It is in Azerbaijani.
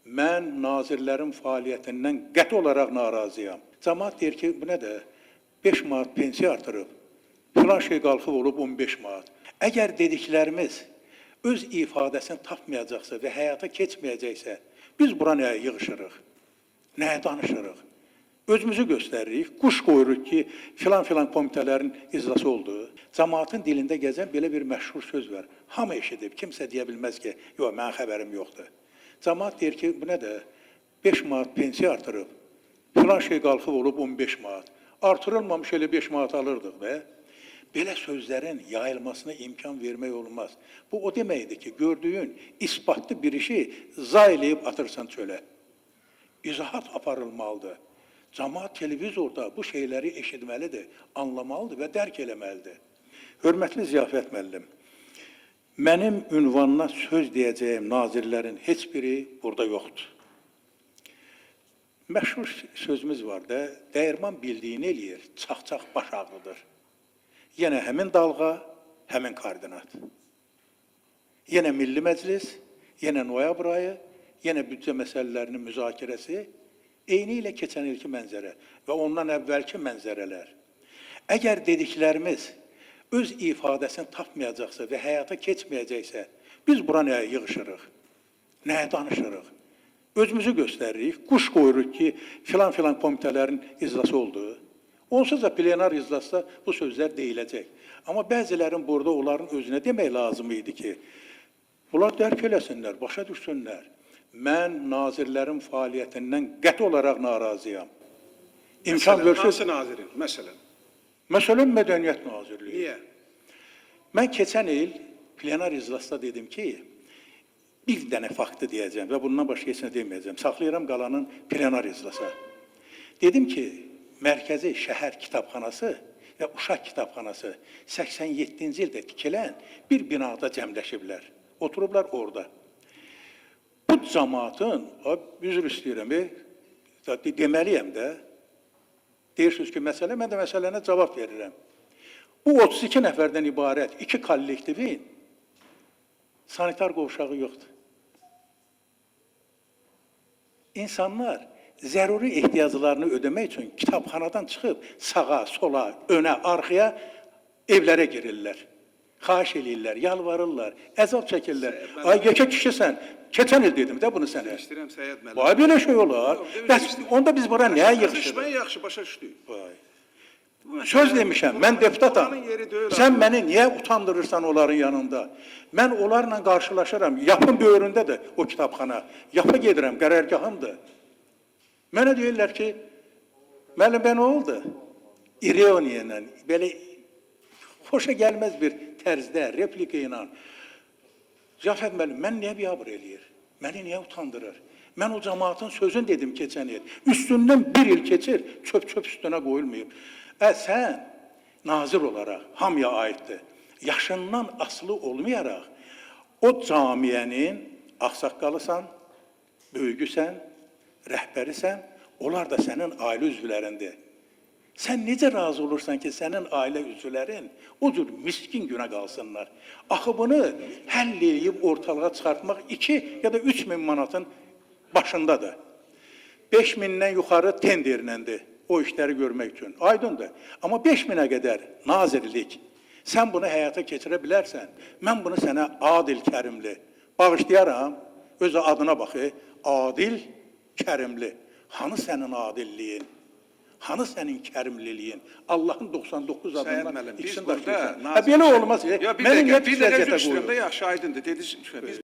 Mən nazirlərin fəaliyyətindən qəti olaraq narazıyam. Camaat deyir ki, bu nədir? 5 manat pensiya artırıb, filan şey qalxıb olub 15 manat. Əgər dediklərimiz öz ifadəsini tapmayacaqsa və həyata keçməyəcəksə, biz bura nəyə yığışırıq? Nəyə danışırıq? Özümüzü göstəririk, quş qoyuruq ki, filan-filan komitələrin iclası oldu. Camaatın dilində gəzən belə bir məşhur söz var. Hamı eşidib, kimsə deyə bilməz ki, yox, mənim xəbərim yoxdur. Camaat deyir ki, bu nədir? 5 manat pensiya artırıb, filan şey qalxıb olub 15 manat. Artırılmamış elə 5 manat alırdıq da. Belə sözlərin yayılmasına imkan vermək olmaz. Bu o deməkdir ki, gördüyün isbatlı bir işi zay eləyib atırsan çölə. İzahat aparılmalıdır. Camaat televizorda bu şeyləri eşitməlidir, anlamalıdır və dərk eləməlidir. Hörmətli Ziyafət müəllim, mənim ünvanına söz deyəcəyim nazirlərin heç biri burada yoxdur. Məşhur sözümüz var da, dəyirman bildiyini eləyir, çax-çax baş ağrıdır. Yenə həmin dalğa, həmin koordinat. Yenə Milli Məclis, yenə noyabr ayı, yenə büdcə məsələlərinin müzakirəsi, eyni ilə keçən ilki mənzərə və ondan əvvəlki mənzərələr. Əgər dediklərimiz öz ifadəsini tapmayacaqsa və həyata keçməyəcəksə, biz bura nəyə yığışırıq? Nəyə danışırıq? Özümüzü göstəririk, quş qoyuruq ki, filan-filan komitələrin iclası oldu. Onsuz da plenar iclasda bu sözlər deyiləcək. Amma bəzilərin burada onların özünə demək lazım idi ki, bunlar dərk eləsinlər, başa düşsünlər. Mən nazirlərin fəaliyyətindən qəti olaraq narazıyam. İmkan Məsələn, versəz, hansı nazirin? Məsələn. məsələn Mədəniyyət Nazirliyi. Niyə? Mən keçən il plenar iclasda dedim ki, bir dənə faktı deyəcəm və bundan başqa heç nə deməyəcəm. Saxlayıram qalanın plenar iclasa. Dedim ki, Mərkəzi Şəhər Kitabxanası və Uşaq Kitabxanası 87-ci ildə tikilən bir binada cəmləşiblər. Oturublar orada. Bu camaatın, üzr istəyirəm, deməliyəm də, deyirsiniz ki, məsələ, mən də məsələnə cavab verirəm. Bu 32 nəfərdən ibarət iki kollektivin sanitar qovşağı yoxdur. İnsanlar zəruri ehtiyaclarını ödəmək üçün kitabxanadan çıxıb sağa, sola, önə, arxaya evlərə girirlər. Xahiş eləyirlər, yalvarırlar, əzab çəkirlər. Ay yekə kişisən, keçən il dedim də bunu sənə. İstəyirəm Səyyad müəllim. Vay belə şey olar. Yox, demək Bəs istəyirəm. onda biz bura nəyə yığışırıq? Mən yaxşı başa düşdük. Vay. Bu məsələ- Söz demişəm, mən deputatam. Buranın yeri deyil. Sən məni niyə utandırırsan onların yanında? Mən onlarla qarşılaşıram. Yapın böyründədir o kitabxana. Yapa gedirəm, qərargahımdır. Mənə deyirlər ki, müəllim bə nə oldu? İroniya ilə, belə xoşa gəlməz bir tərzdə, replika ilə. Cəfər müəllim, mən niyə biabır eləyir? Məni niyə utandırır? Mən o cəmaatın sözünü dedim keçən il. Üstündən bir il keçir, çöp-çöp üstünə qoyulmayıb. Sən nazir olaraq hamıya aiddir. Yaşından asılı olmayaraq o camiənin ağsaqqalısan, böyügüsən, rəhbərisən, onlar da sənin ailə üzvlərindir. Sən necə razı olursan ki, sənin ailə üzvlərin o cür miskin günə qalsınlar? Axı bunu həll eləyib ortalığa çıxartmaq 2 ya da 3 min manatın başındadır. 5 mindən yuxarı tenderləndir o işləri görmək üçün. Aydındır. Amma 5 minə qədər nazirlik, sən bunu həyata keçirə bilərsən. Mən bunu sənə Adil Kərimli bağışlayaram. Öz adına bax, Adil Kərimli. Hanı sənin adilliyin? Hanı sənin kərimliliyin? Allahın 99 Səyyad adından müəllim, biz ikisini burada daşıyırsan. nazir- Belə olmaz. Yox, bir Məni dəqiqə, niyə bir dəqiqə vəziyyətə üzr istəyirəm qoyur? də yaxşı aydındır. Dediniz, biz